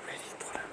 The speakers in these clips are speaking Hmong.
Ready tuaj lawm.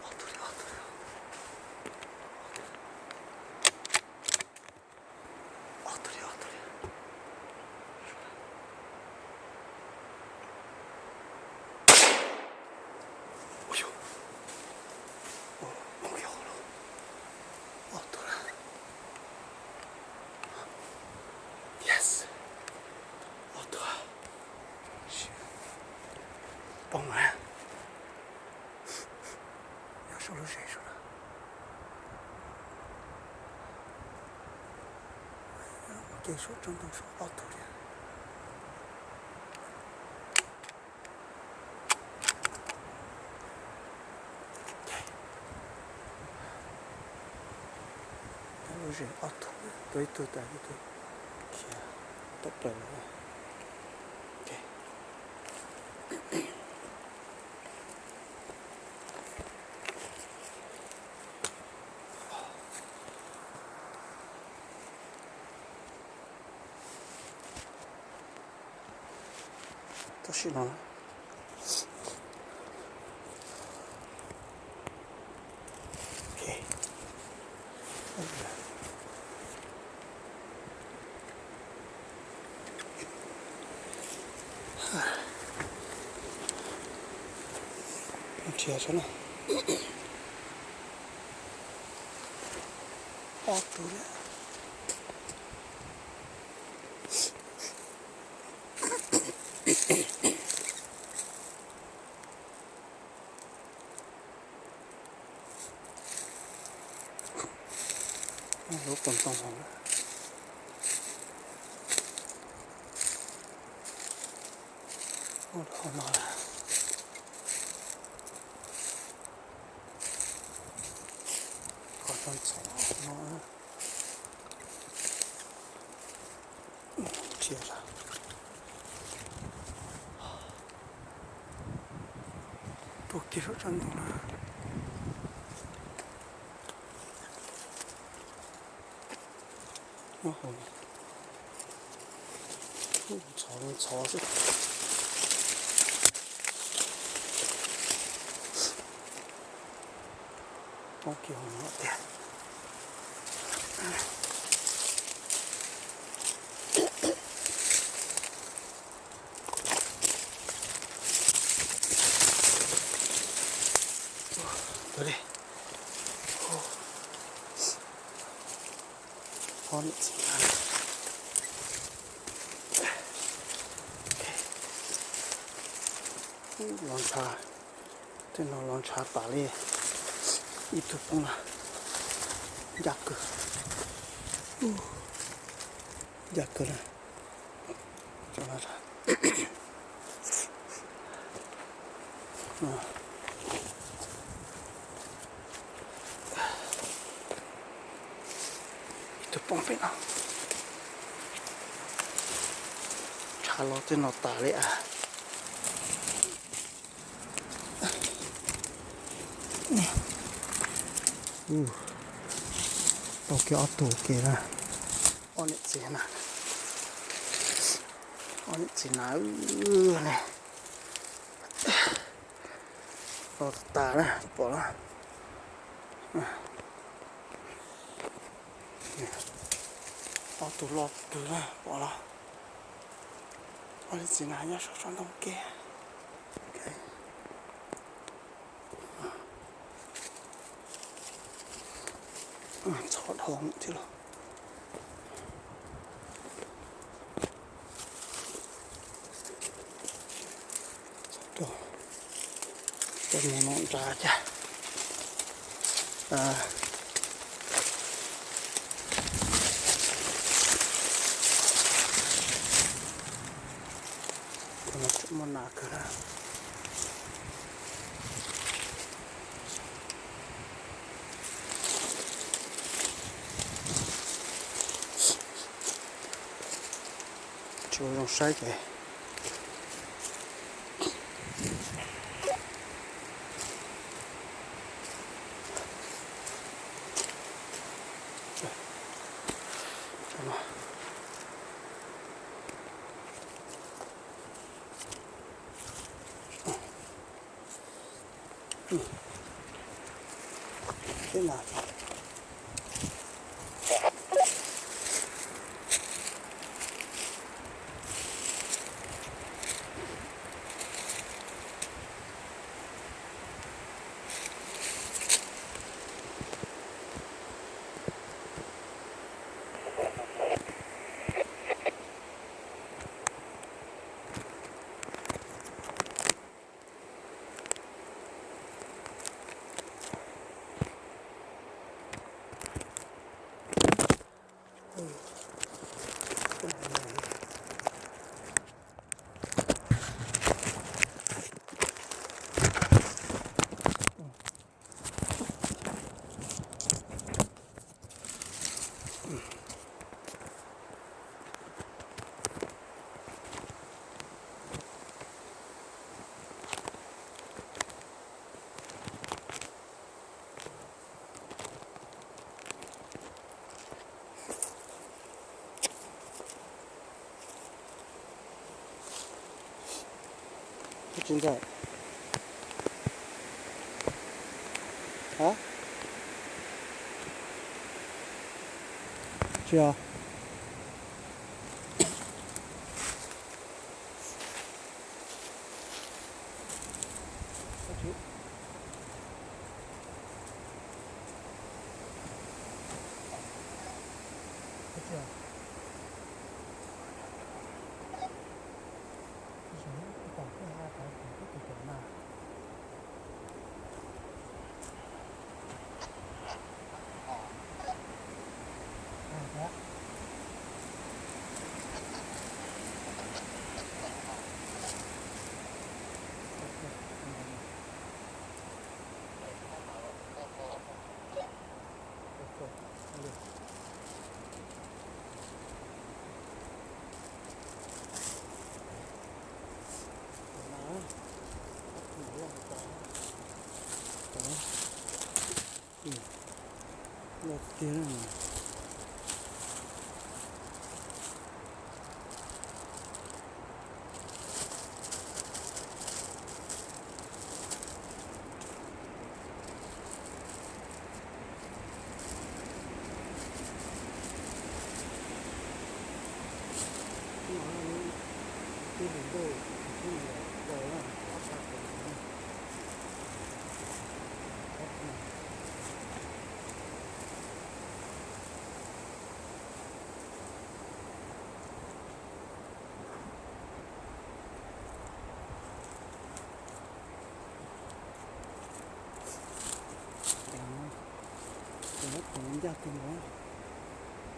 Ob tug li, ob tug li. Ob tug li, ob tug li. Ua yog, ua, ua yog lawm. Ob tug lawm. Yes. Ob tug. Poob lawm. Nyob saum lub zes saum na. Ua ke saum tsob ntoo saum ob tug li. Nyob lub zes ob tug, tua ib tug tas ib tug khiav tawm plaws lawm. Tam sim no, nrhiav saib na. Ob tug li. Lub pob ntoo hauv, ua qhov no lawm. Qhov no ntxhov no. Tsis yog, tuaj kiag saum tsob ntoo na. Nyob hauv, ntxhov ntxhov xwb. Poob kiag hauv no tiag. Ua li, ob niam txiv na. Los ntshav, tej no los ntshav tas li. Ib tug poob na, ncaj kawg, ncaj kawg na. Ib tug poob pem no, ntshav los tej no tas li as. Tau kiag ob tug ke na. Ob niam txiv na, ob niam txiv na ne. Los tas na, pom los. Ob tug loj kawg na, pom los. Ob niam txiv na nyob saum tsob ntoo ke. Txhob dhau thiab los. Coj mus no nrad cas. Muaj nas kawg na. Tsuas zoo saib ces. Tsis ntawm. Hab? Tsis os. Tiag. Ncaj kawg nkaus,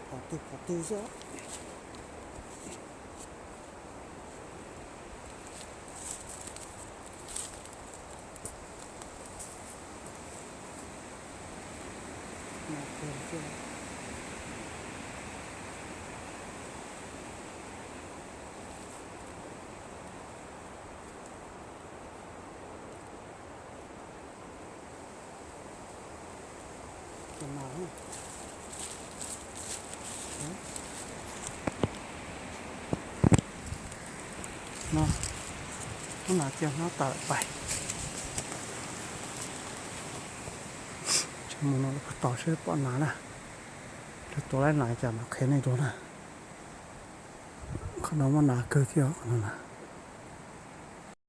qhov twg qhov twg xwb. No, hnub no cia hnub tawm pais. Tsis mus no los puag tod seb pom nas na. Rau tua laib nas cas mam qhia nej dua na. Qhov no muaj nas kawg thiab qhov no na.